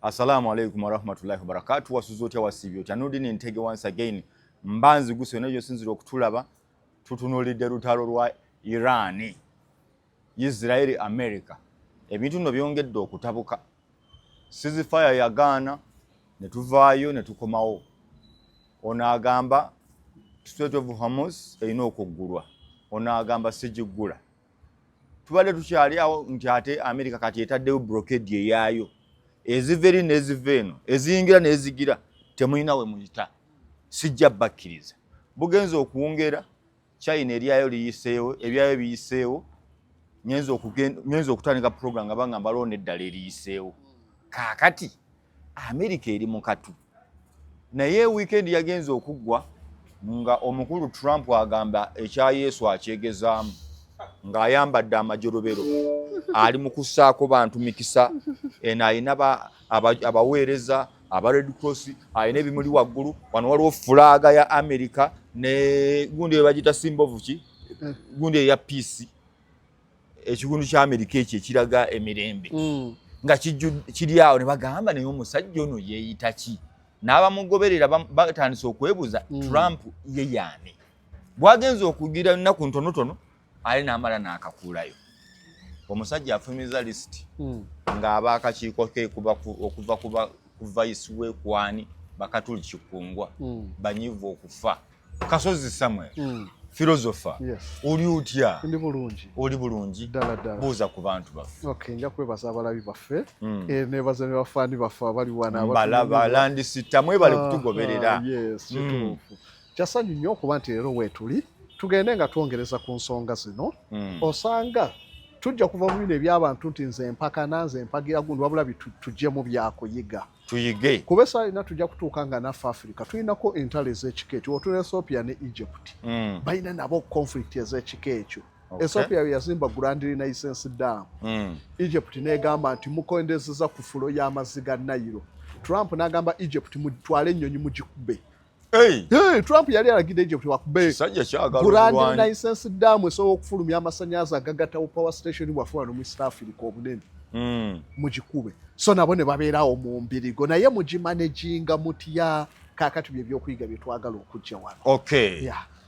Assalamu alaikum warahmatullahi wabarakatuh. Wasuze otya, wasiibye otya? Nudini Ntege once again, mbanzi guse yonna gyosinzira okutulaba. Tutunuulidde lutalo lwa Iran, Israeli, America. Ebintu nno byongedde okutabuka. Ceasefire yagaana ne tuvaayo ne tukomawo. Ono agamba Strait of Hormuz erina okuggulwa, ono agamba sigiggula. Tubadde tukyali awo nti ate America kati etaddewo blockade eyaayo, eziva eri n'eziva eno, eziyingira n'ezigira, temulina we muyita, sijja bakkiriza. Bugenza okuwungera, China eryayo liyiseewo, ebyayo biyiseewo. Ngenza okutandika program nga bagamba lwo neddala eriyiseewo. Kaakati America eri mu katu, naye weekend yagenza okuggwa nga omukulu Trump agamba ekya Yesu akyegezaamu, ng'ayambadde amajolobero, ali mu kussaako bantu mikisa. Eno alina abaweereza aba Red Cross, alina ebimuli waggulu. Wano waliwo flag ya America ne gundi eyo bagiyita symbol ki, gundi eya peace, ekigundu kya America ekyo ekiraga emirembe nga kiri awo. Ne bagamba, naye omusajja ono yeeyita ki? N'abamugoberera batandise okwebuuza, Trump ye yaani? Bwagenza okugira ennaku ntonotono ale n'amala n'akakuulayo. Omusajja afumiza list ng'abaakakiiko ke okuva ku vice we kwani Bakatuli Kikungwa banyivu okufa. Kasozi Samuel, philosopher, oli otya? Ndi bulungi. Oli bulungi? Ddala ddala. Buuza ku bantu baffe. Okay, nja kwebaza abalabi baffe, nebaza ne bafaani baffe abali wano. Mbalaba landisita, mwebale kutugoberera. Ah, yes, kituufu. Kyasanyu nnyo okuba nti leero weetuli tugende nga twongereza ku nsonga zino. Osanga tujja kuva mu bino eby'abantu nti nze mpakana, nze mpagira gundi, wabula tujje mu byakuyiga. Tuyige. Kuba essaawa yonna tujja kutuuka nga naffe Africa tulinako entalo ez'ekika ekyo. Otuna Ethiopia ne Egypt, balina nabo conflict ez'ekika ekyo. Ethiopia bwe yazimba Grand Renaissance Dam, Egypt negamba nti mukondezeza ku flow y'amazzi ga Nile. Trump n'agamba Egypt mutwale ennyonyi mugikube. Hey! Hey, Trump yali alagidde Egypt bakube Kisajja kyagala Grand obulwanyi. Renaissance Dam esobola okufulumya amasannyalaze agagattawo power station bwaffe wano mu East Africa obunene, mugikube. So nabo ne babeerawo mu mbirigo, naye mugimanaginga mutya? Kaakati bye byokuyiga bye twagala okujja wano.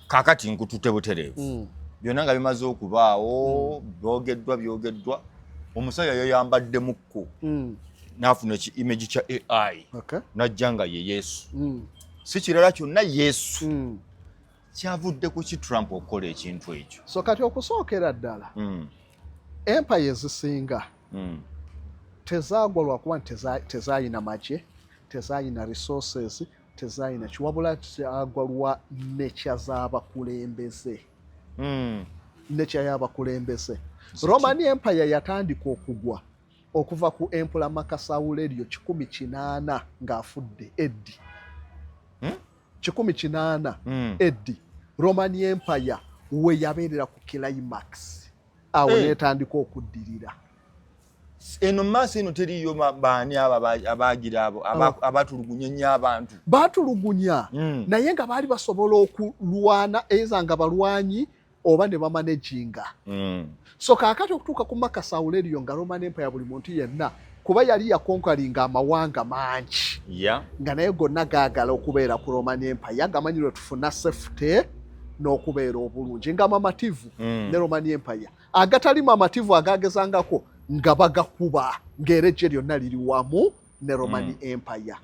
Kaakati nkutute butereevu. Byonna nga bimaze okubaawo, byogeddwa byogeddwa, omusajja yayambadde mukko n'afuna eki image kya AI, n'ajja nga ye Yesu, si kirala kyonna, Yesu. Kyavudde ku ki Trump okukola ekintu ekyo? So kati okusookera ddala, empire ezisinga tezaagwa lwakuba nti tezaayina magye, tezaayina resources, tezaayina kiwabula, kyagwa lwa nature z'abakulembeze. Nature y'abakulembeze. Roman Empire yatandika okugwa okuva ku Emperor Marcus Aurelio 180 ng'afudde AD. 180 AD, Roman Empire we yabeerera ku climax awo, netandika okuddirira. Eno maaso eno teriyo baani abo abaagira abo abatulugunya ennyo abantu? Baatulugunya, naye nga baali basobola okulwana, either nga balwanyi oba ne bamanaginga. So kaakati okutuuka ku Marcus Aurelio nga Roman Empire buli muntu yenna, kuba yali yaconqueringa amawanga mangi, nga naye gonna gaagala okubeera ku Roman Empire, gamanyi lwe tufuna safety n'okubeera obulungi, nga mamativu ne Roman Empire. Agatali mamativu agagezangako nga bagakuba, ng'era ejje lyonna liri wamu ne Roman Empire.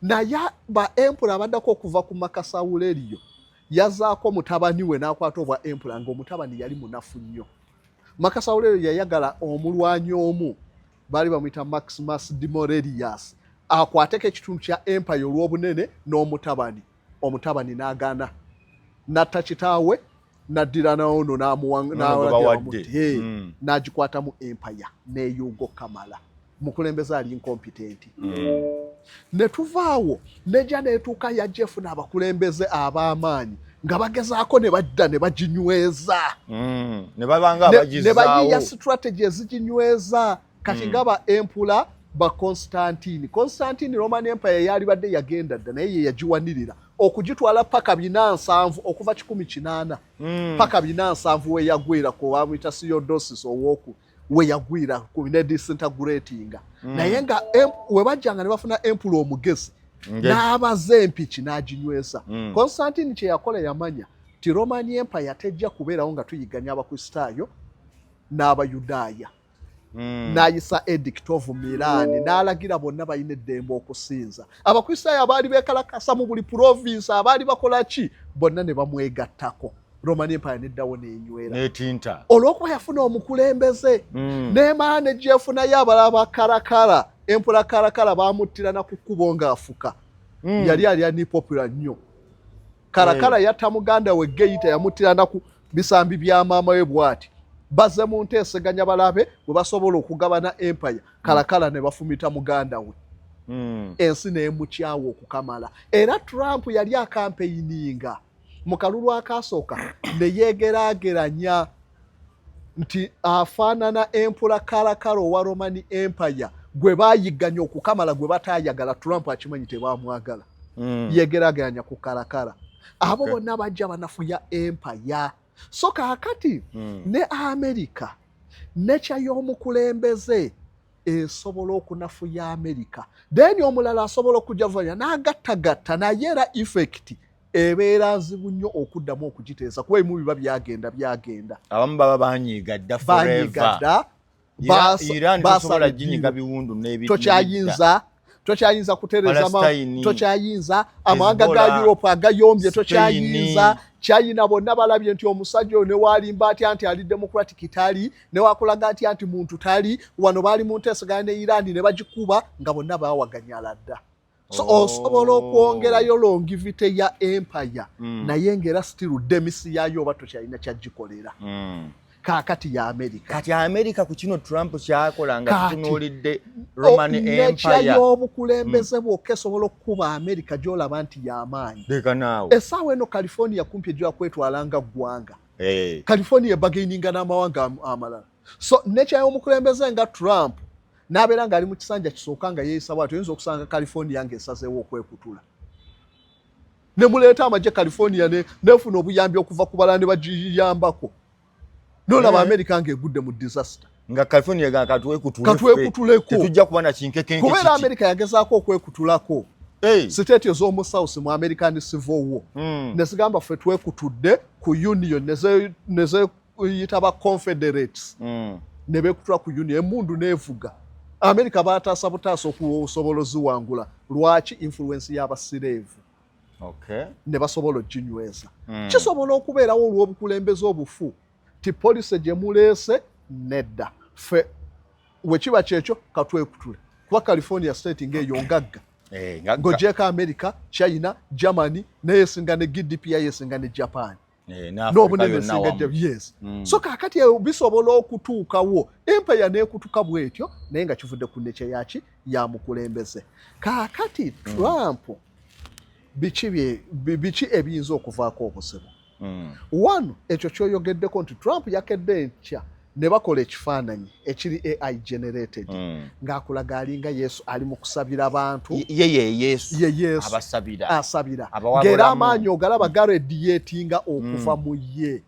Naye ba emperor abaddako okuva ku Marcus Aurelio, yazaako mutabani we n'akwata obwa emperor, ng'omutabani yali munafu nnyo. Marcus Aurelio yayagala omulwanyi omu, baali bamuyita Maximus Demorelius, akwateko ekitundu kya empire olw'obunene n'omutabani. Omutabani n'agaana, n'atta kitaawe, n'addira naono. N'ono gwe bawadde. N'agikwatamu empire n'eyuugo kamala. Mukulembeze ali incompetent. Ne tuvaawo, nejja neetuuka yajja efuna abakulembeze ab'amaanyi nga bagezaako ne badda ne baginyweza. Ne babanga ne abagizaawo. Bayiiya strategy eziginyweza. Kati nga ba emperor ba Constantine. Constantine, Roman Empire yali badde yagenda dda, naye ye yagiwanirira okugitwala paka 470, okuva 180 paka 470 we yagwera ku bamuyita Theodosius owoku. We yagwira ne disintegratinga. Naye nga we bajjanga ne bafuna emperor omugezi n'abaza empiki n'aginyweza. Constantine kye yakola, yamanya ti Roman Empire tejja kubeerawo nga tuyiganya Abakristaayo n'Abayudaaya. N'ayisa Edict of Milan, n'alagira bonna balina eddembe okusinza. Abakristaayo abaali beekalakasa mu buli province, abaali bakola ki, bonna ne bamwegattako. Roman Empire neddawo n'enywera. Netinta. Olw'okuba yafuna omukulembeze. Nemala negyefunayo abalala bakarakara. Emperor Karakara bamuttira na ku kkubo ng'afuka. Yali ali unpopular nnyo Karakara. Yatta muganda we Geyita, yamuttira na ku bisambi bya maama we. Bw'ati bazze mu nteeseganya balabe bwe basobola okugabana empire. Karakara ne bafumita muganda we. Ensi n'emukyawa okukamala. Era Trump yali acampaigninga mu kalulu akasooka ne yeegeraageranya nti afaanana Emperor Karakara owa Roman Empire gwe baayigganya okukamala, gwe bataayagala. Trump akimanyi tebamwagala. Yeegeraageranya ku Karakara. Abo bonna bajja banafuya empire. So kaakati ne Amerika, nekya y'omukulembeze esobola okunafuya Amerika, then omulala asobola okujja vanya n'agattagatta, naye era effect ebeera nzibu nnyo okuddamu okugiteesa, kuba ebimu biba byagenda byagenda. Abamu baba banyiiga dda. Banyiiga dda. Iran tosobola ginyiga biwundu. Tokyayinza kutereza, tokyayinza. Amawanga ga Europe agayombye, tokyayinza. China bonna balabye nti omusajja oyo newalimba atya nti ali democratic tali, newakulaga atya nti muntu tali. Wano baali mu nteeseganya ne Iran ne bagikuba nga bonna bawaganyala dda. So osobola okwongerayo longevity ya empire, naye ngaera still demise yayo oba tokyalina kyagikolera. Kaakati ya America. Kati America ku kino Trump kyakola nga tutunuulidde Roman Empire y'obukulembeze bwokka esobola okukuba America gy'olaba nti y'amaanyi. Leka naawe. Essaawa eno California kumpi ejja kwetwala nga ggwanga. Hey. California ebargaininga n'amawanga amalala. So nekyayo omukulembeze nga Trump n'abeera ng'ali mu kisanja kisooka nga yeeyisa bw'atyo, oyinza okusanga California ng'esazeewo okwekutula, ne muleeta amagye. California nefuna obuyambi okuva ku balala ne bagiyambako, nolaba America ng'egudde mu disaster. Nga California ga katwekutuleko. Tetujja kuba na kinkekenke. Kubeera America yagezaako okwekutulako. State ez'omu South mu American Civil War ne zigamba ffe twekutudde ku Union, nezeyita ba Confederates, ne beekutula ku Union. Emundu neevuga America, baataasa butaasa okusobola oziwangula. Lwaki? Influence y'abaslave. Ne basobola oginyweza. Kisobola okubeerawo olw'obukulembeze obufu ti policy gye muleese nedda, ffe wekiba kyekyo katwekutule, kuba California state ngaeyo ngagga. Ng'ogyeko America, China, Germany, naye esinga ne GDP yayo esinga ne Japan n'obunene, esinga. Yes. So kaakati eyo bisobola okutuukawo empire n'ekutuka bwetyo, naye nga kivudde ku nature yaki ya mukulembeze. Kaakati Trump biki ebiyinza okuvaako obuzibu? One, ekyo kyoyogeddeko nti Trump yakedde enkya ne bakola ekifaananyi ekiri AI generated ng'akulaga alinga Yesu ali mu kusabira abantu. Ye ye Yesu. Ye Yesu. Abasabira. Asabira ng'era amaanyi ogalaba garadiatinga okuva mu ye.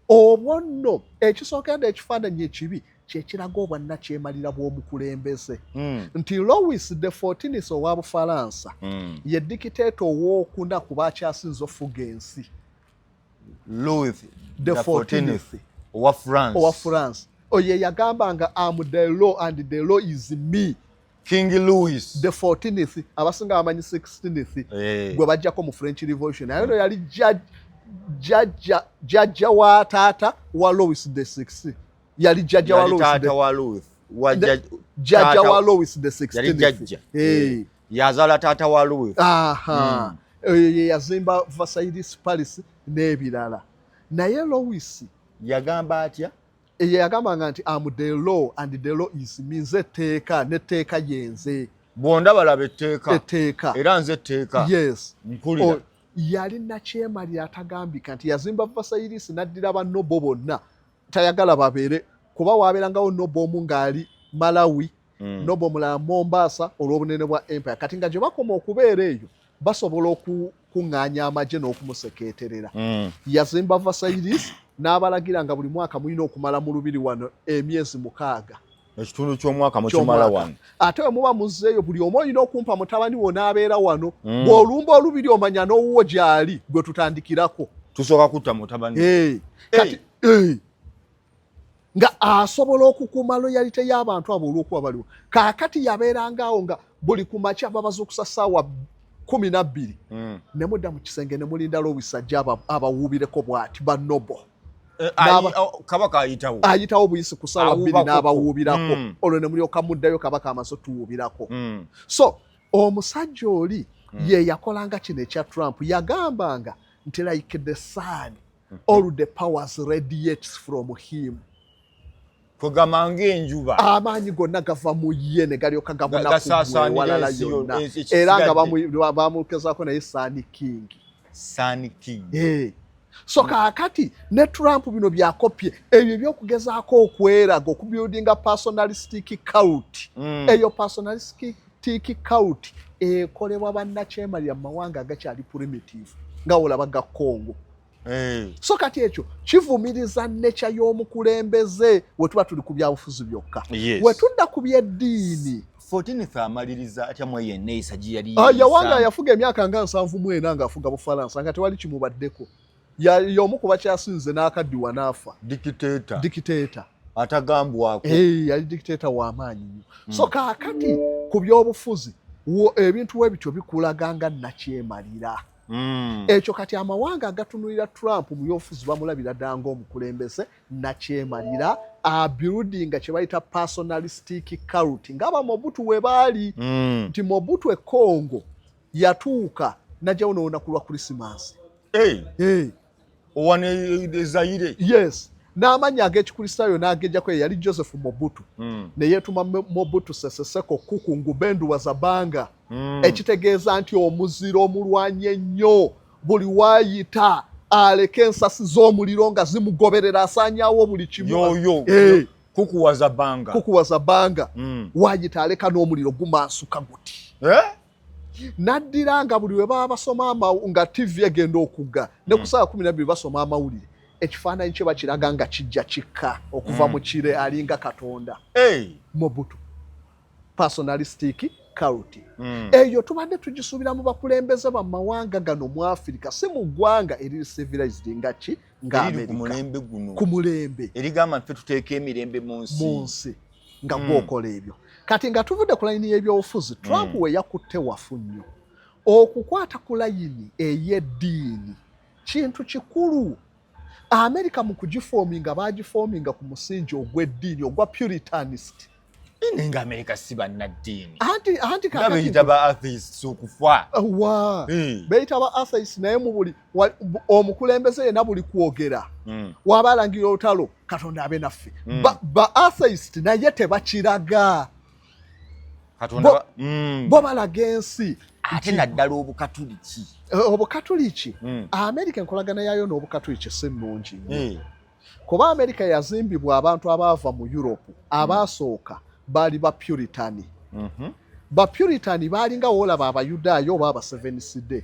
Obwo nno ekisookera ekifaananyi ekibi kyekiraga obwannakyemalira bw'omukulembeze nti Louis the 14th owa Bufalansa ye dictator owookuna ku bakyasinza ofuga ensi. Louis the 14th. Owa France. Owa France. Oyo yagambanga, "Am the law and the law is me." King Louis the 14th. Abasinga bamanyi 16th gwe bajjako mu French Revolution, naye ono yali jjajja wa taata wa Louis the 6th. Yali jjajja wa Louis, jjajja wa Louis the 16th. Eh. Yazaala taata wa Louis. Aha. Ye yazimba Versailles Palace n'ebirala. Naye Louis yagamba atya? Ye yagambanga nti, "Am the law and the law is me." Nze etteeka n'etteeka yenze. Bwonda balaba etteeka. Etteeka. Era nze etteeka. Yes. Mpulira. Yali nakyemalira atagambika nti yazimba Versailles n'addira banoble bonna, tayagala babeere, kuba wabeerangawo noble omu ng'ali Malawi, noble omulala Mombasa, olw'obunene bwa empire. Kati nga gye bakoma okubeera eyo basobola okukuŋŋaanya amagye n'okumusekeeterera. Yazimba Versailles. N'abalagira nga buli mwaka mulina okumala mu lubiri wano emyezi 6. Ekitundu ky'omwaka mukimala wano. Ate bwe muba muzzeeyo, buli omu olina okumpa mutabani wo n'abeera wano. Bw'olumba olubiri, omanya n'owuwo gy'ali gwe tutandikirako. Tusooka kutta mutabani. Kati nga asobola okukuuma loyalty y'abantu abo olw'okuba baliwo. Kaakati yabeerangaawo nga buli ku makya babazuukusa ssaawa 12, ne mudda mu kisenge ne mulinda Louis ajja abawuubireko bw'ati banobo. Eh, kabaka ayitawo. Ayitawo buyisi ku ssaawa 2 n'abawuubirako. Olwo ne mulyoka muddayo, kabaka amaze tuwuubirako. So omusajja oli ye yakolanga kino ekya Trump. Yagambanga nti like the sun, all the powers radiates from him. Kwegamba ng'enjuba. Amaanyi gonna gava mu ye ne galyoka gabunawalala yonna. Era nga bamukezaako naye Sun King. Sun King. Eh. So kaakati ne Trump bino byakopye ebyo ebyokugezaako okweraga, okubuildinga personalistic cult. Eyo personalistic cult ekolebwa bannakyemalira mu mawanga agakyali primitive, nga olaba ga Congo. So kati ekyo kivumiriza nature y'omukulembeze we tuba tuli ku byabufuzi byokka. We tudda ku byeddiini, 14th amaliriza atya mwe yenneeyisa gye yali? Ah, yawanga yafuga emyaka nga 74 ng'afuga Bufalansa nga tewali kimubaddeko. Y'omu ku bakyasinze n'akaddiwa n'afa. Dictator. Dictator. Atagambwako. Yali dictator w'amaanyi nnyo. So kaakati ku byobufuzi, ebintu we bityo bikulaga nga nakyemalira. Ekyo kati amawanga agatunulira Trump mu byobufuzi bamulabira ddala ng'omukulembeze nakyemalira, abuildinga kye bayita personalistic cult, ng'aba Mobutu we baali. Nti Mobutu e Congo yatuuka najjawo n'olunaku lwa Krisimansi. Hey. Hey. Owana Zaire. Yes, n'amannya ag'Ekikristaayo n'agejjako. Ye yali Joseph Mobutu, ne yeetuma Mobutu Sese Seko Kuku Ngubendu Wazabanga, ekitegeeza nti omuziro omulwanyi ennyo, buli waayita aleka ensasi z'omuliro nga zimugoberera, asaanyaawo buli kimu. Yoyo. Eh. Kukuwaza banga. Kukuwaza banga. Waayita aleka n'omuliro gumansuka guti. Eh? N'addira nga buli we baba basoma nga TV egenda okugga ne ku ssaawa 12 basoma amawulire, ekifaananyi kye bakiraga nga kijja kikka okuva mu kire, alinga Katonda. Hey. Mobutu personalistic cult. Eyo tubadde tugisuubira mu bakulembeze bamawanga gano mu Afirika, si mu ggwanga eriri civilized nga ki, nga Eriri ku Amerika. Mulembe guno. Ku mulembe. Erigamba nfe tuteeka emirembe mu nsi. Mu nsi nga gwokola ebyo. Kati nga tuvudde ku layini y'ebyobufuzi, Trump we yakutte wafu nnyo. Okukwata ku layini ey'eddiini kintu kikulu. Amerika mu kugiforminga, bagiforminga ku musingi ogw'eddiini ogwa Puritanist. Naye nga Amerika si bannaddiini. Anti nga beyita ba atheists okufa. Wa beyita ba atheists, naye mu buli omukulembeze yenna buli kwogera, waba alangira olutalo, Katonda abe naffe. Ba atheist naye tebakiraga. Katonda Bo balaga ensi. Ate naddala Obukatuliki. Obukatuliki, Amerika enkolagana yaayo n'Obukatuliki si nnungi nnyo. Kuba Amerika yazimbibwa abantu abaava mu Europe. Abaasooka baali ba Puritani. Ba Puritani baalinga woolaba Abayudaaya oba aba Seventh Day.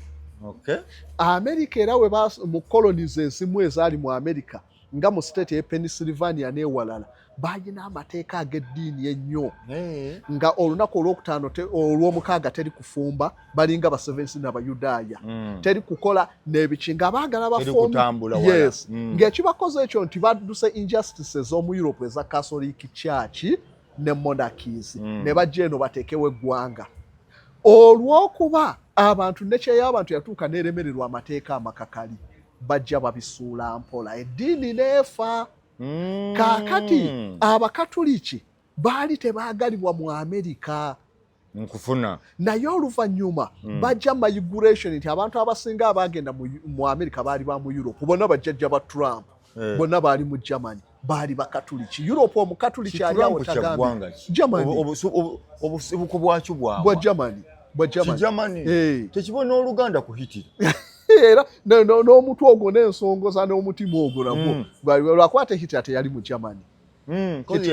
Amerika era we mu colonies ezimu ezaali mu Amerika, nga mu state ye Pennsylvania n'ewalala, balina amateeka ag'eddiini ennyo, nga olunaku olwokutaano, olwomukaaga teri kufumba, balinga ba Seventh n'Abayudaaya. Teri kukola n'ebiki, nga baagala Teri kutambula wala. Yes. Ng'ekibakoze ekyo nti badduse injustice ez'omu Europe eza Catholic Church ne monarchies, ne bajja eno bateekewo eggwanga. Olw'okuba abantu nekyeyabantu yatuuka n'eremererwa amateeka amakakali, bajja babisuula mpola, eddiini n'efa. Kaakati Abakatuliki baali tebaagalibwa mu Amerika. Nkufuna. Naye oluvannyuma bajja migration, nti abantu abasinga abagenda mu Amerika baali ba mu Europe. Bonna bajjajja ba Trump, bonna baali mu Germany, baali Bakatuliki. Europe Omukatuliki ali awo Trump kya tagambye. Ggwanga ki? Germany. Obusibuko bwakyo bwawa? Bwa Germany, bwa Germany. Kigermany. Tekibona oluganda kuhitira. Era n'omutwe ogwo n'ensongoza n'omutima ogwo nagwo. Lwakuba ate Hitler teyali mu Germany. Kozi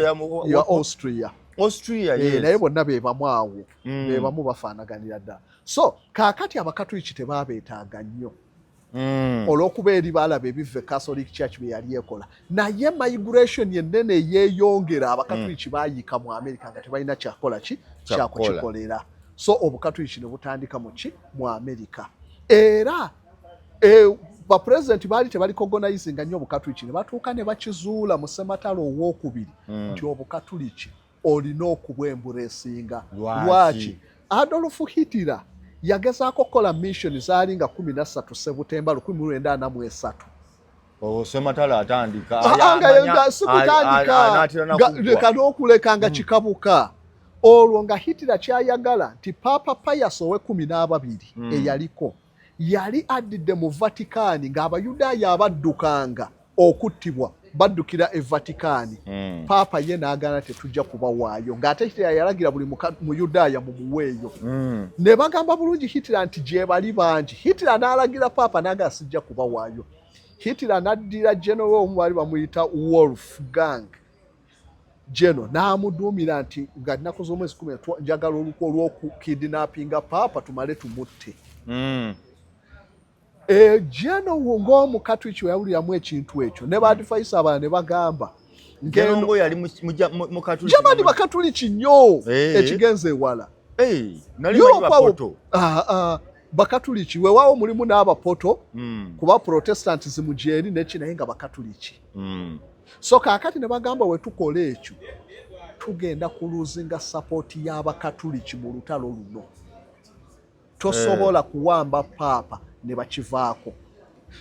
ya Austria. Austria, yes. Naye bonna be bamu awo. Be bamu, bafaanaganira ddala. So kaakati Abakatuliki tebaabeetaaga nnyo. Olw'okuba eri baalaba ebiva Catholic Church bye yali ekola, naye migration ennene eyeeyongera, Abakatuliki baayiika mu America nga tebalina kyakola ki kyakukikolera. So Obukatuliki ne butandika mu ki, mu America. Era bapurezidenti baali tebarecognizinga nnyo Obukatuliki, ne batuuka ne bakizuula mu Sematalo Owokubiri nti Obukatuliki olina okubwembracinga. Lwaki? Adolf Hitler yagezaako okukola mission, zaali nga 13 Sebutemba 1943. Sematalo atandika. Nga sikutandika, leka n'okuleka nga kikabuka. Olwo nga Hitler kyayagala nti Paapa Pius ow'e-12 eyaliko yali addidde mu Vatikaani, ng'Abayudaaya abaddukanga okuttibwa baddukira e Vatikaani. Paapa ye n'agaana, tetujja kubawaayo, ng'ate Hitler yalagira buli Muyudaaya mumuweeyo. Ne bagamba bulungi Hitler nti gye bali bangi. Hitler n'alagira paapa n'agala sijja kubawaayo. Hitler n'addira general omu, baali bamuyita Wolfgang Geno, n'amuduumira nti nga nnaku z'omwezi 10 njagala olukwo olw'okukidnappinga paapa tumale tumutte. Geno ng'Omukatuliki weyawuliramu ekintu ekyo, ne baadviser abalala ne bagamba Germany Bakatuliki nnyo ekigenza ewala. Bakatuliki weewaawo mulimu n'abapoto kuba Protestantism gyeri neki, naye nga Bakatuliki. So kaakati ne bagamba we tukola ekyo tugenda kulosinga support y'Abakatuliki mu lutalo luno, tosobola kuwamba paapa. Ne bakivaako.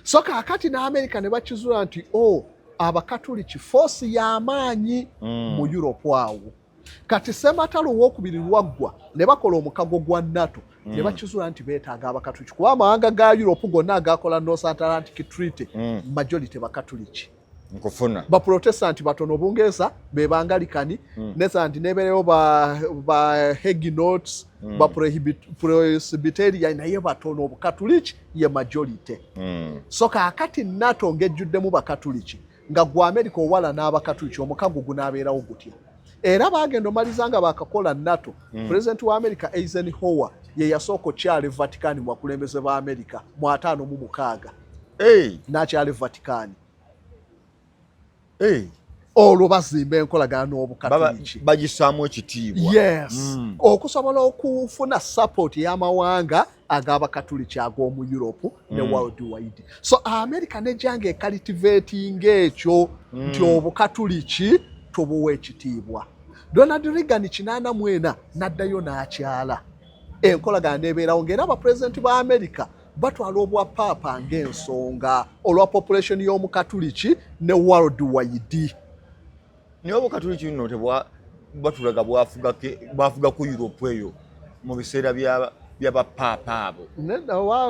So kaakati ne Amerika ne bakizuula nti o oh, Abakatuliki force y'amaanyi mu Europe awo. Kati Sematalo Owokubiri lwaggwa, ne bakola omukago gwa NATO ne bakizuula nti beetaaga Abakatuliki, kuba amawanga ga Europe gonna agakola North Atlantic Treaty majority Bakatuliki. Nkufuna. Baprotestanti batono, Obungereza be Bangalikani Netherland nebeereyo ba Huguenots, ba Presbyterian, naye batono. Obukatuliki ye majority. So kaakati NATO ng'ejjuddemu Bakatuliki, nga gwe America owala n'Abakatuliki, omukago gunaabeerawo gutya? Era baagenda omaliza nga bakakola NATO, president wa America Eisenhower ye yasooka okyala e Vatican mu bakulembeze ba America mu 56. Hey. N'akyala e Vatican. Hey. Olwo bazimba enkolagana n'Obukatuliki. Bagisaamu ekitiibwa. Yes. Okusobola okufuna support y'amawanga ag'Abakatuliki ag'omu Europe ne world wide. So America nejjanga ecultivatinga ekyo nti Obukatuliki tubuwa ekitiibwa. Donald Reagan 84 n'addayo n'akyala, enkolagana nebeerawo, ng'era abapulezidenti ba America batwala obwapaapa ng'ensonga olwa population y'Omukatuliki ne world wide. Naye Obukatuliki nno tebwa batulaga bwafuga ku Europe eyo mu biseera by'abapaapa abo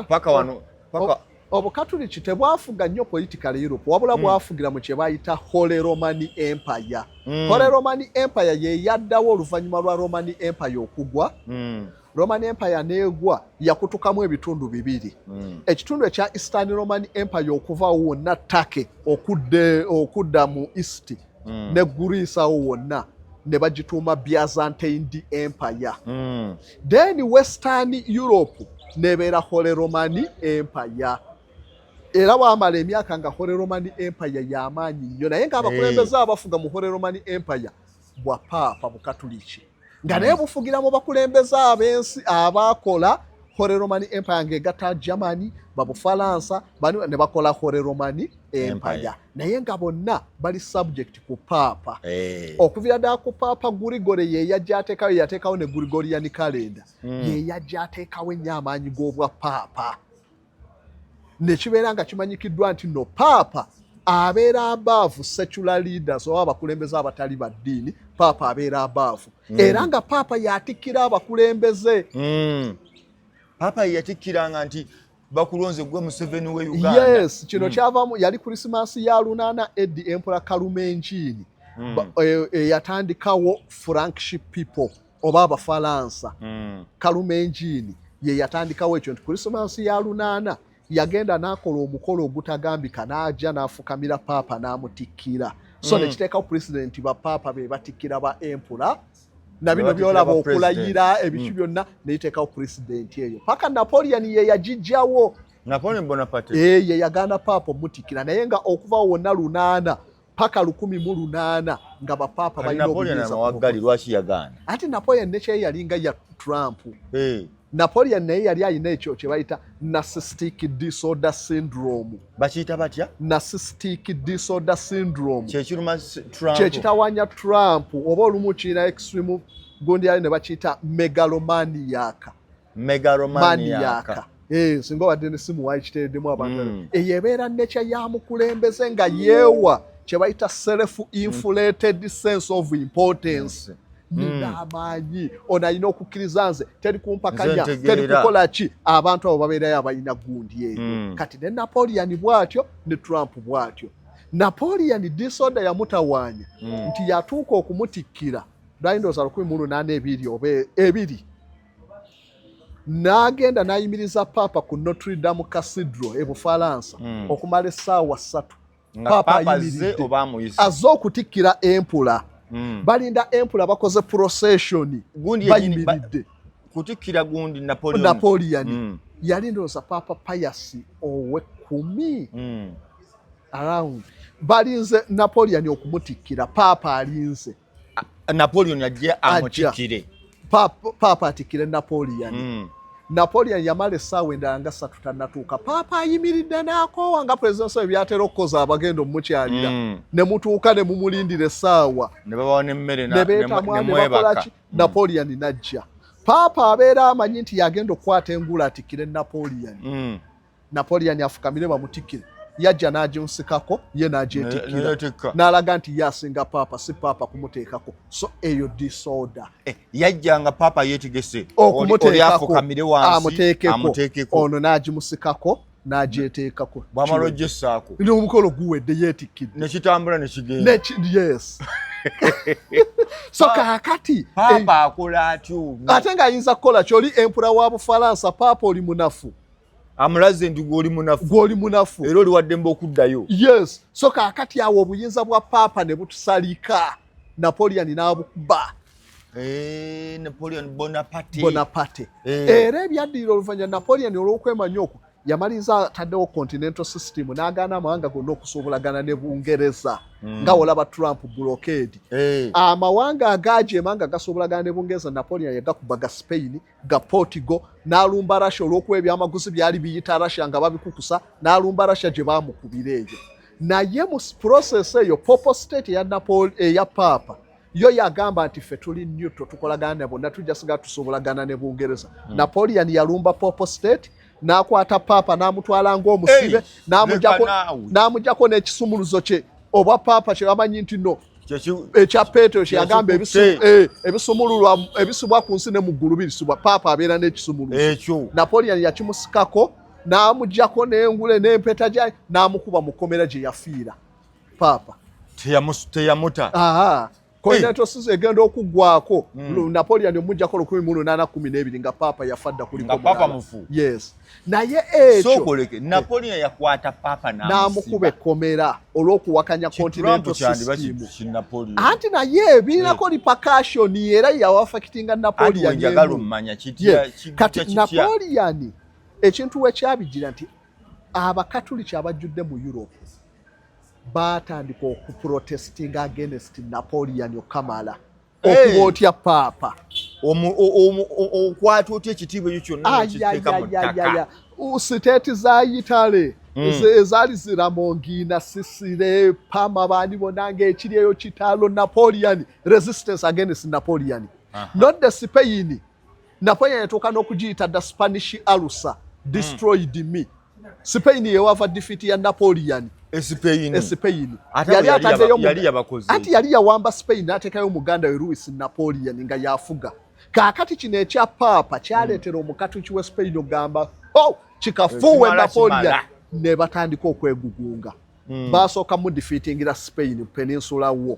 paka wano paka. Obukatuliki tebwafuga nnyo political Europe, wabula bwafugira mu kye bayita Holy Roman Empire. Holy Roman Empire ye yaddawo oluvannyuma lwa Roman Empire okugwa. Roman Empire neegwa, yakutukamu ebitundu bibiri. Ekitundu ekya Eastern Roman Empire okuva wonna Turkey okudda mu east ne Greece awo wonna, ne bagituuma Byzantine Empire. Then Western Europe nebeera Holy Roman Empire. Era bwamala emyaka nga Holy Roman Empire y'amaanyi nnyo, naye ng'abakulembeze abafuga mu Holy Roman Empire bwa paapa Bukatuliki, nga naye bufugira mu bakulembeze ab'ensi abakola Holy Roman Empire, ng'egatta Germany, Babufalansa bani, ne bakola Holy Roman Empire. Empire. Naye nga bonna bali subject ku paapa. Eh. Okuviira ddala ku Paapa Gregory, ye yajja ateekawo, yateekawo ne Gregorian calendar. Ye yajja ateekawo ennyo amaanyi g'obwa paapa, ne kibeera nga kimanyikiddwa nti no paapa abeera above secular leaders oba abakulembeze abatali ba ddiini. Paapa abeera above, era nga paapa yatikkira abakulembeze. Paapa ye yatikkiranga nti bakulonze gwe Museveni we Uganda. Yes, kino kyavamu yali Krisimansi ya 8 AD, Emperor Charlemagne yatandikawo Frankish people oba Abafalansa. Charlemagne ye yatandikawo ekyo nti Krisimansi ya 8 yagenda n'akola omukolo ogutagambika, n'ajja n'afukamira paapa n'amutikkira. So nekiteekawo precedent, bapaapa be batikkira ba emperor na bino batikkira byolaba ba president. Okulayira ebiki byonna, neyiteekawo precedent eyo paka Napoleon ye yagijjawo. Napoleon Bonaparte. Ye yagaana paapa omutikkira, naye nga okuva wonna 8 paka 1800 nga bapaapa balina obuyinza. Lwaki yagaana? Ate Napoleon nekye yalinga ya Trump. Napoleon naye yali alina ekyo kye bayita narcissistic disorder syndrome. Bakiyita batya? Narcissistic disorder syndrome. Kyekiruma Trump. Kyekitawanya Trump, oba olumu kirina extreme gundi yali ne bakiyita megalomaniac. Megalomaniac. Singa obadde nesimu wakiteereddemu abantu. Eyo ebeera nekya ya mukulembeze nga yeewa kye bayita self inflated sense of importance. Nina amaanyi, ono alina okukkiriza nze, teri kumpakanya, teri kukola ki. Abantu abo babeerayo abalina gundi eyo. Kati ne Napoleon bw'atyo ne Trump bw'atyo. Napoleon disorder yamutawaanya nti yatuuka okumutikkira lwali ndowooza 1802 oba 2, n'agenda n'ayimiriza paapa ku Notre Dame Cathedral e Bufalansa okumala essaawa 3. Paapa ayimiridde azze okutikkira empula. Balinda empula, bakoze procession, bayimiridde kutikkira gundi Napoleon. Yali ndowooza Paapa Pius owe-10 around. Balinze Napoleon okumutikkira, paapa alinze Napoleon ajje amutikkire. Paapa atikkire Napoleon. Napoleon yamala essaawa endala nga 3 tannatuuka. Paapa ayimiridde n'akoowa nga pulezidenti Museveni by'atera okukoza abagenda omumukyalira. Ne mutuuka ne mumulindira essaawa. Ne babawa n'emmere ne beetamwa ne bakola ki. Napoleon n'ajja. Paapa abeera amanyi nti yagenda okukwata engula atikkire Napoleon. Napoleon afukamire bamutikkire. Yajja n'agimusikako ye n'agyetikkira. N'alaga nti ye asinga paapa, si paapa kumuteekako. So eyo disorder. Yajja nga paapa yeetegese okumuteekako, amuteekeko, ono n'agimusikako n'agyeteekako. Bw'amala ogyessaako. N'omukolo guwedde yeetikkidde. Ne kitambula ne kigenda. Yes. So kaakati paapa akola atyo? Ate ng'ayinza kukola kyoli empura wa Bufalansa, paapa oli munafu. Amulaze nti gw'oli munafu. Gw'oli munafu. Era oli waddembe okuddayo. Yes. So kaakati awo obuyinza bwa paapa ne butusalika. Napoleon n'abukuba. Napoleon Bonaparte. Bonaparte. Era ebyaddirira oluvannyuma Napoleon olw'okwemanya okwo yamaliriza ataddewo continental system n'agaana amawanga gonna okusobolagana ne Bungereza. Nga olaba Trump blockade. Amawanga agaajeema nga gasobolagana ne Bungereza, Napoleon yagakuba ga Spain, ga Portugal, n'alumba Russia olw'okuba ebyamaguzi byali biyita Russia nga babikukusa, n'alumba Russia gye baamukubira eyo. Naye mu process eyo Papal State eya Napoleon eya Paapa yo yagamba nti ffe tuli neutral, tukolagana ne bonna, tujja sigala tusobolagana ne Bungereza. Napoleon yalumba Papal State n'akwata Paapa n'amutwala ng'omusibe, n'amuggyako n'ekisumuluzo kye obwa Paapa kye bamanyi nti no ekya Petero kye yagamba ebisumululwa ebisubwa ku nsi ne mu ggulu birisubwa, Paapa abeera n'ekisumuluzo. Napoleon yakimusikako n'amuggyako n'engule n'empeta gya n'amukuba mu kkomera gye yafiira Paapa. Teyamuta. Continental system egenda okuggwako Napoleon omuggyako 1812 nga Paapa yafa dda kuliko Paapa mufu. Yes. Naye ekyo sookoleke Napoleon yakwata Paapa n'amukuba ekkomera olw'okuwakanya continental system. Anti naye birinako repercussion era yawaffectinga Napoleon. Kati Napoleon ekintu we kyabigira nti abakatuliki abajjudde mu Europe baatandika okuprotestinga against Napoleon okamala okuba otya Paapa. Okwata otya ekitiibwa ekyo kyonna nekiteeka mu ttaka. State za Italy ezaali ziramongina Sicily, Parma, baani bonna ng'ekiri eyo kitalo Napoleon, resistance against Napoleon. Not the Spain. Napoleon yatuuka n'okugiyita the Spanish ulcer destroyed me. Spain yewava defeat ya Napoleon. Spain. Spain. Yali ataddeyo yali yabakoze. Anti yali yawamba Spain n'ateekayo muganda we Louis Napoleon nga yafuga. Kaakati kino ekya Paapa kyaleetera omukatuliki w'e Spain ogamba oh kikafuuwe Napoleon, ne batandika okwegugunga. Basooka mu defeatingira Spain Peninsula War.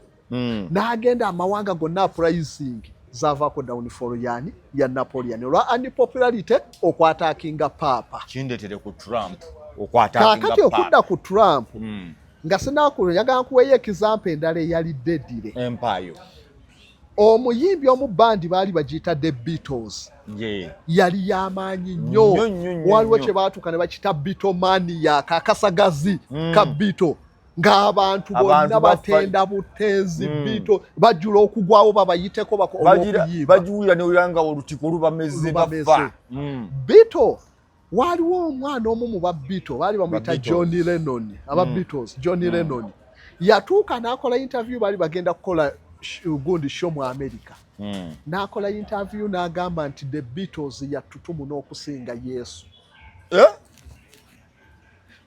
N'agenda amawanga gonna uprising zaavaako downfall yani ya Napoleon olwa unpopularity okwattackinga Paapa. Kindeetere ku Trump okwattackinga. Kaakati okudda ku Trump nga sinakulu njagala nkuweeyo example endala eyali deadly. Empire. Omuyimbi omu, bandi baali bagiyita The Beatles, yali yamaanyi nnyo. Nnyo, nnyo, nnyo, Waliwo nnyo. kye baatuuka ne bakita Beatlemania, kakasagazi ka Beatle, ng'abantu bonna Abantu bafa- batenda butenzi Beatle, bajjula okugwawo babayiteko olw'okuyimba. Bagiwulira newulira nga olutiko lubameze. Lubameze. Bafa. Beatle, waliwo omwana omu mu ba Beatle baali bamuyita Ba Beatles. John Lennon, aba Beatles, John Lennon yatuuka n'akola interview, baali bagenda kukola gundi show mu America, n'akola interview n'agamba nti The Beatles yattutumu n'okusinga Yesu. Eh?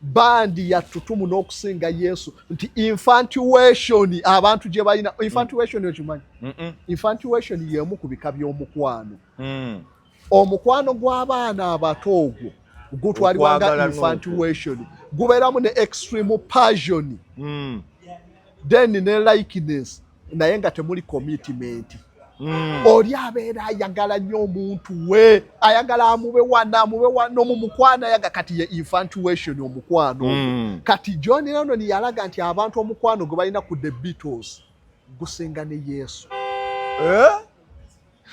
Bandi yattutumu n'okusinga Yesu, nti infatuation abantu gye balina, infatuation okimanyi? Mm-mm. Infatuation y'emu ku bika by'omukwano. Omukwano gw'abaana abato ogwo gutwalibwa nga Okwagala n'okwo. infatuation, gubeeramu ne extreme passion, then ne likeness, naye nga temuli commitment. Oli abeera ayagala nnyo omuntu we, ayagala amube wana, amube wano mu mukwano, ayaga kati ye infatuation, omukwano ogwo. Kati John Lennon yalaga nti abantu omukwano gwe balina ku The Beatles gusinga ne Yesu. Eh?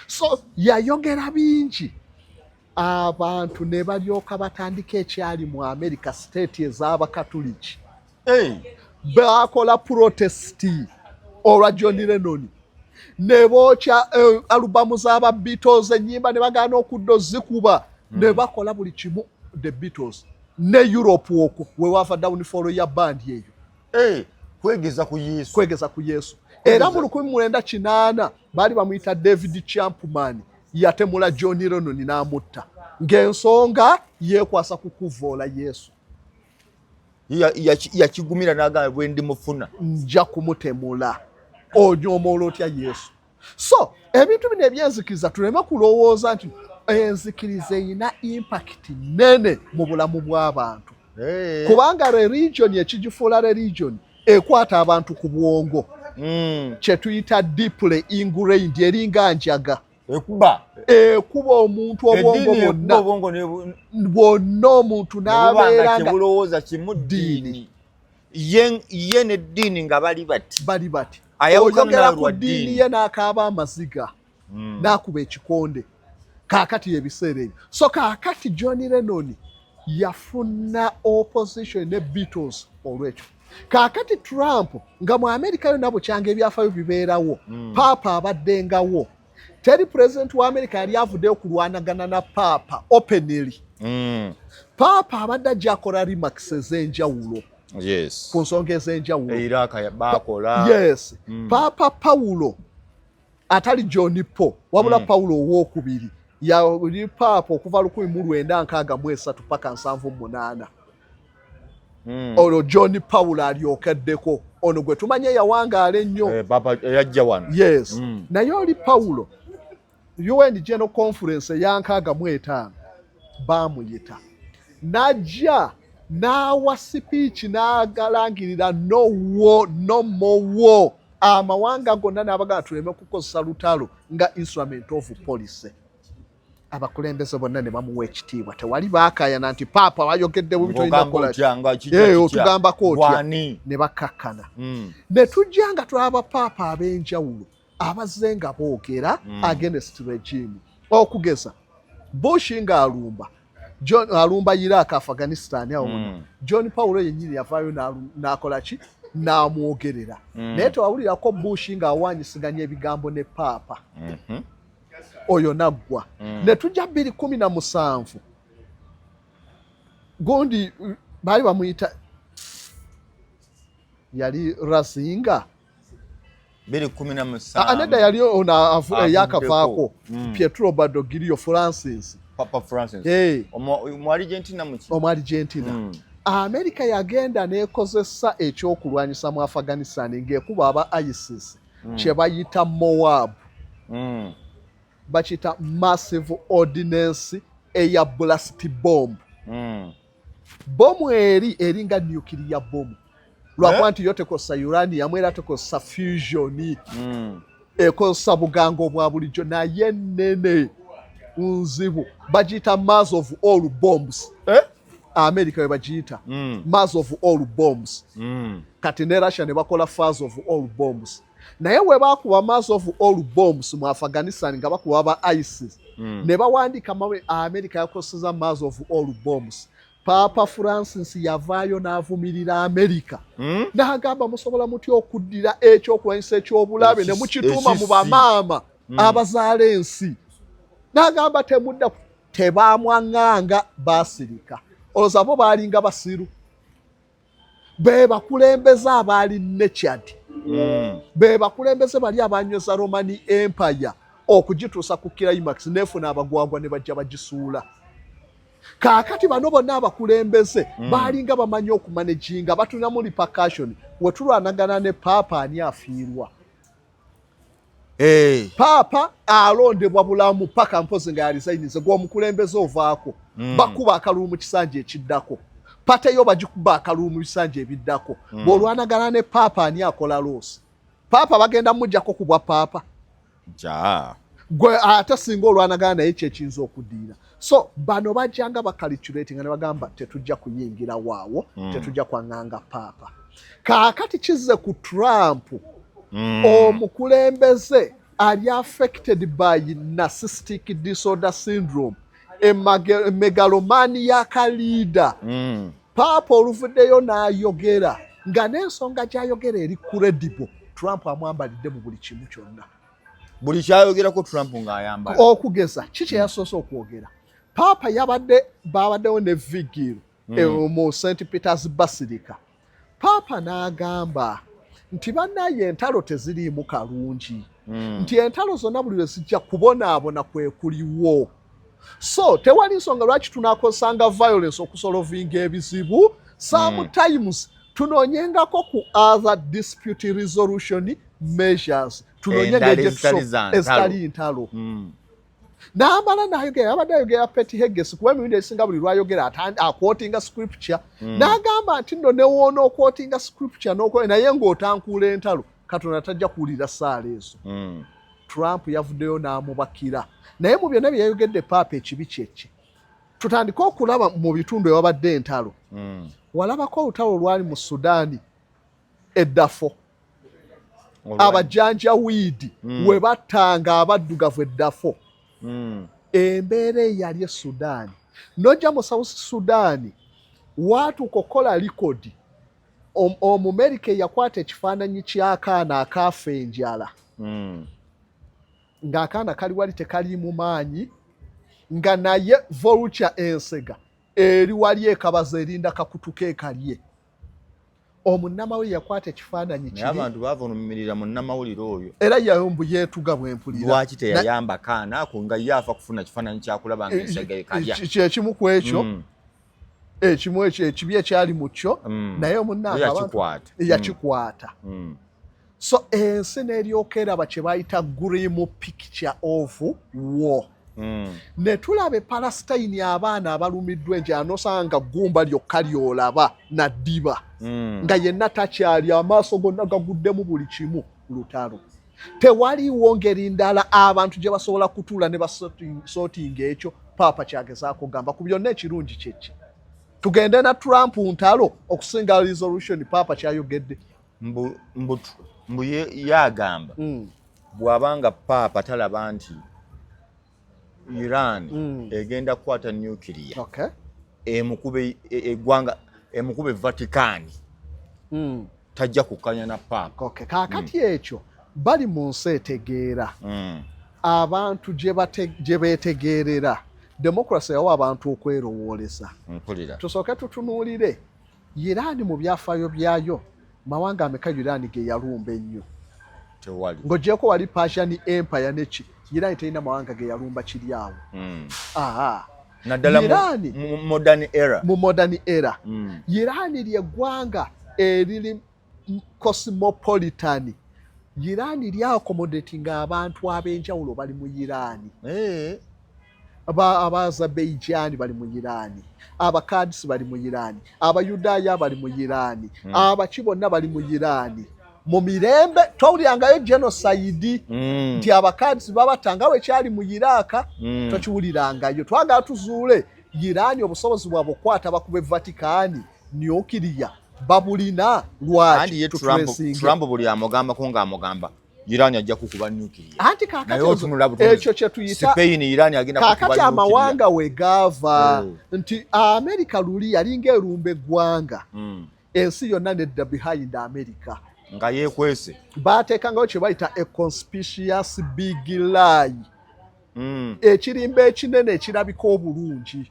So yayogera bingi, abantu ne balyoka batandika ekyali mu America, state ez'Abakatuliki Hey. bakola protest olwa John Lennon, ne bookya alubamu z'aba Beatles, ennyimba ne bagaana okudda ozikuba, ne bakola buli kimu The Beatles. Ne Europe okwo we wava downfall ya bandi eyo. Hey. Kwegeza ku Yesu. Kwegeza ku Yesu. Era mu 1980 baali bamuyita David Chapman, yatemula John Lennon n'amutta ng'ensonga yeekwasa ku kuvoola Yesu. Yakigumira n'agamba, bwe ndimufuna nja kumutemula, onyoomoola otya Yesu? So ebintu bino ebyenzikiriza, tuleme kulowooza nti enzikiriza erina impact nene mu bulamu bw'abantu, kubanga religion, ekigifuula religion, ekwata abantu ku bwongo, kyetuyita deeply ingrained, eringa njaga. Ekuba. Ekuba omuntu obwongo Eddiini ekuba bwonna. Obwongo Bwonna, omuntu ne buba nga n'abeera nga tebulowooza kimu ddiini. Ye neddiini nga bali bati. Bali bati. Ayawukana Oyogera ku lwa ddiini ddiini. ye n'akaaba amaziga, n'akuba ekikonde. Kaakati ebiseera ebyo, so kaakati John Lennon yafuna opposition ne Beatles olwekyo. Kaakati Trump, nga mu Amerika yonna bukyanga ebyafaayo bibeerawo, paapa abaddengawo, teri president wa Amerika yali avuddeyo okulwanagana na paapa openly. Paapa abadde ajja akola remarks ez'enjawulo ku nsonga ez'enjawulo. Iraka bakola. Yes. Paapa Pawulo, atali John Paul, wabula Pawulo Owokubiri, yali paapa okuva 1963 paka 78. Olwo John Paul alyokeddeko ono gwe tumanye yawangaala ennyo. Eh, papa eyajja wano. Yes. Naye oli Pawulo, UN General Conference eya 65 baamuyita, n'ajja n'awa speech, n'agalangirira no war, no more war, amawanga gonna n'abagala tuleme kukozesa lutalo nga instrument of policy. Abakulembeze bonna ne bamuwa ekitiibwa, tewali baakayana nti paapa bayogedde bubi, tolina Ng'ogamba kukola ki. otya nga kijja Eh, kitya? otugambako otya? Bw'ani? Ne bakkakkana. Ne tujja nga tulaba paapa ab'enjawulo abazze nga boogera against regime, okugeza Bush ng'alumba John, alumba Iraq, Afghanistan awo wonna. John Paulo yennyini yavaayo n'akola ki, n'amwogerera, naye tewawulirako Bush ng'awanyisiganya ebigambo ne paapa. Oyo naggwa. Ne tujja 2017, gundi baali bamuyita yali Ratzinger. 2017. Ah, nedda, yali ono eyakavaako. Avuddeko. Pietro Badoglio, Francis. Papa Francis. Hey, Omu Argentina muki? Omu Argentina. Amerika yagenda n'ekozesa ekyokulwanyisa mu Afghanistan ng'ekuba aba ISIS, kye bayita MOAB. Bakiyita Massive Ordnance Air Blast Bomb. Bomu eri eringa nuclear bomu, lwakuba nti yo tekozesa uranium, era tekozesa fusion, ekozesa bugango obwa bulijjo, naye nene nzibu. Bagiyita mother of all bombs. Eh? America we bagiyita mother of all bombs. Kati ne Russia ne bakola father of all bombs. Naye we bakuba mother of all bombs mu Afghanistan nga bakuba ba ISIS, ne bawandiika America yakozesa mother of all bombs, Papa Francis yavaayo n'avumirira America, n'agamba, "Musobola mutya okuddira ekyokulwanyisa ekyobulabe ne mukituuma mu bamaama abazaala ensi?" N'agamba temudda. Tebamwaŋŋanga, baasirika. Olowooza bo baalinga basiru? Be bakulembeze abaali nechad, be bakulembeze bali abanyweza Roman Empire okugituusa ku climax, nefuna abagwagwa ne bajja bagisuula. Kaakati bano bonna abakulembeze baalinga bamanyi okumanaginga, batunamu repercussion. We tulwanagana ne paapa, ani afiirwa? Hey. Paapa alondebwa bulamu paka mpozi nga yaresigninze. Gwe omukulembeze ovaako, bakuba akalulu mu kisanja ekiddako, party yo bagikuba akalulu mu bisanja ebiddako. Bw'olwanagana ne paapa, ani akola loss? Paapa bagenda mujjako ku bwa paapa. Ja. Gwe ate singa olwanagana naye, kyekiyinza okuddiira. So bano bajjanga bacalculatinga ne bagamba tetujja kuyingira waawo, tetujja kwaŋŋanga paapa. Kaakati kizze ku Trump, omukulembeze ali affected by narcissistic disorder syndrome, megalomaniac leader. Paapa oluvuddeyo n'ayogera nga n'ensonga gy'ayogera eri credible, Trump amwambalidde mu buli kimu kyonna. Buli kyayogerako Trump ng'ayambala. Okugeza, ki kye yasoose okwogera? Paapa yabadde, babaddewo ne vigil mu St Peters Basilica. Paapa n'agamba nti bannaye, entalo teziriimu kalungi, nti entalo zonna buli lwe zijja kubonaabona kwe kuliwo, so tewali nsonga lwaki tunakozesanga violence okusolvinga ebizibu. Sometimes tunoonyengako ku other dispute resolution measures, tunoonye Endala engeri gye ezitali za ntalo. Ezitali ntalo. N'amala n'ayogera, yabadde ayogera Pete Hegseth, kuba emirundi egisinga buli lwayogera aquotinga scripture. N'agamba nti nno newoona oquotinga scripture naye ng'otankuula entalo, Katonda tajja kuwulira ssaala ezo. Trump yavuddeyo n'amubakira. Naye mu byonna bye yayogedde paapa, ekibi kyeki? Tutandike okulaba mu bitundu ewabadde entalo. Walabako olutalo olwali mu Sudaani eddafo, abajanjawiidi we battanga abaddugavu eddafo, embeera eyali e Sudaani. Nojja mu South Sudaani, waatuuka okukola record, Omumerika eyakwata ekifaananyi ky'akaana akaafa enjala, ng'akaana kali wali tekaliimu maanyi, nga naye vulture, ensega, eri wali ekabaza erinda kakutuka ekalye. Omunnamawulire yakwata ekifaananyi Naye kiri. Abantu baavumirira munnamawulire oyo. Era yambu yeetuga bwempulira. Lwaki teyayamba kaana ako nga ye afa kufuna kifaananyi kyakulaba nga ensega ekalya? Kyekimu ku ekyo, ekimu ekyo ekibi ekyali mu kyo. Naye omunnange Ye abantu yakikwata. Yakikwata. So ensi n'eryoka eraba kye bayita grim picture of war. Ne tulaba e Palestine, abaana abalumiddwa enjala, nosanga ggumba lyokka lyolaba naddiba, nga yenna takyali, amaaso gonna gaguddemu buli kimu, lutalo. Tewaliiwo ngeri ndala abantu gye basobola kutuula ne basortinga ekyo paapa kyagezaako gamba. Ku byonna ekirungi kyeki? Tugende na Trump ntalo okusinga resolution paapa kyayogedde. Mbu yagamba bw'abanga paapa talaba nti Iran egenda kukwata nuclear, emukube eggwanga, emukube Vatican, tajja kukkanya na paapa. Okay. Kaakati ekyo bali mu nsi etegeera, abantu gye beetegeerera. Democracy yawa abantu okwerowooleza. Mpulira. Tusooke tutunuulire Iraani mu byafaayo byayo. Mawanga ameka Iraani ge yalumba ennyo? Tewali. Ng'ogyeko wali Persian Empire neki, Iraani terina mawanga ge yalumba kiri awo. Aha. Naddala Iraani mu modern era. Mu modern era, Iraani lyeggwanga eriri cosmopolitan. Iraani lyaccommodatinga abantu ab'enjawulo bali mu Iraani. Abaazerbaijani bali mu Iraani, Abakadisi bali mu Iraani, Abayudaaya bali mu Iraani, abaki bonna bali mu Iraani mu mirembe. Towulirangayo genocide nti Abakadisi babatta nga wekyali mu Iraaka. Tokiwulirangayo. Twagala tuzuule Iraani obusobozi bwabwe okukwata bakuba Vatikani nuclear. Babulina. Anti Lwaki ye Trump, tutracinge? Trump buli amugambako ng'amugamba Iran ajja kukuba nuclear. Anti Naye kakati otunula butunuzi. ekyo kye tuyita Spain, Iran agenda kukuba kakati nuclear. Amawanga we gaava nti Amerika luli yalinga erumba eggwanga, ensi yonna nedda behind America. Nga yeekwese. Baateekangayo kye bayita a conspicuous big lie, ekirimba ekinene ekirabika obulungi.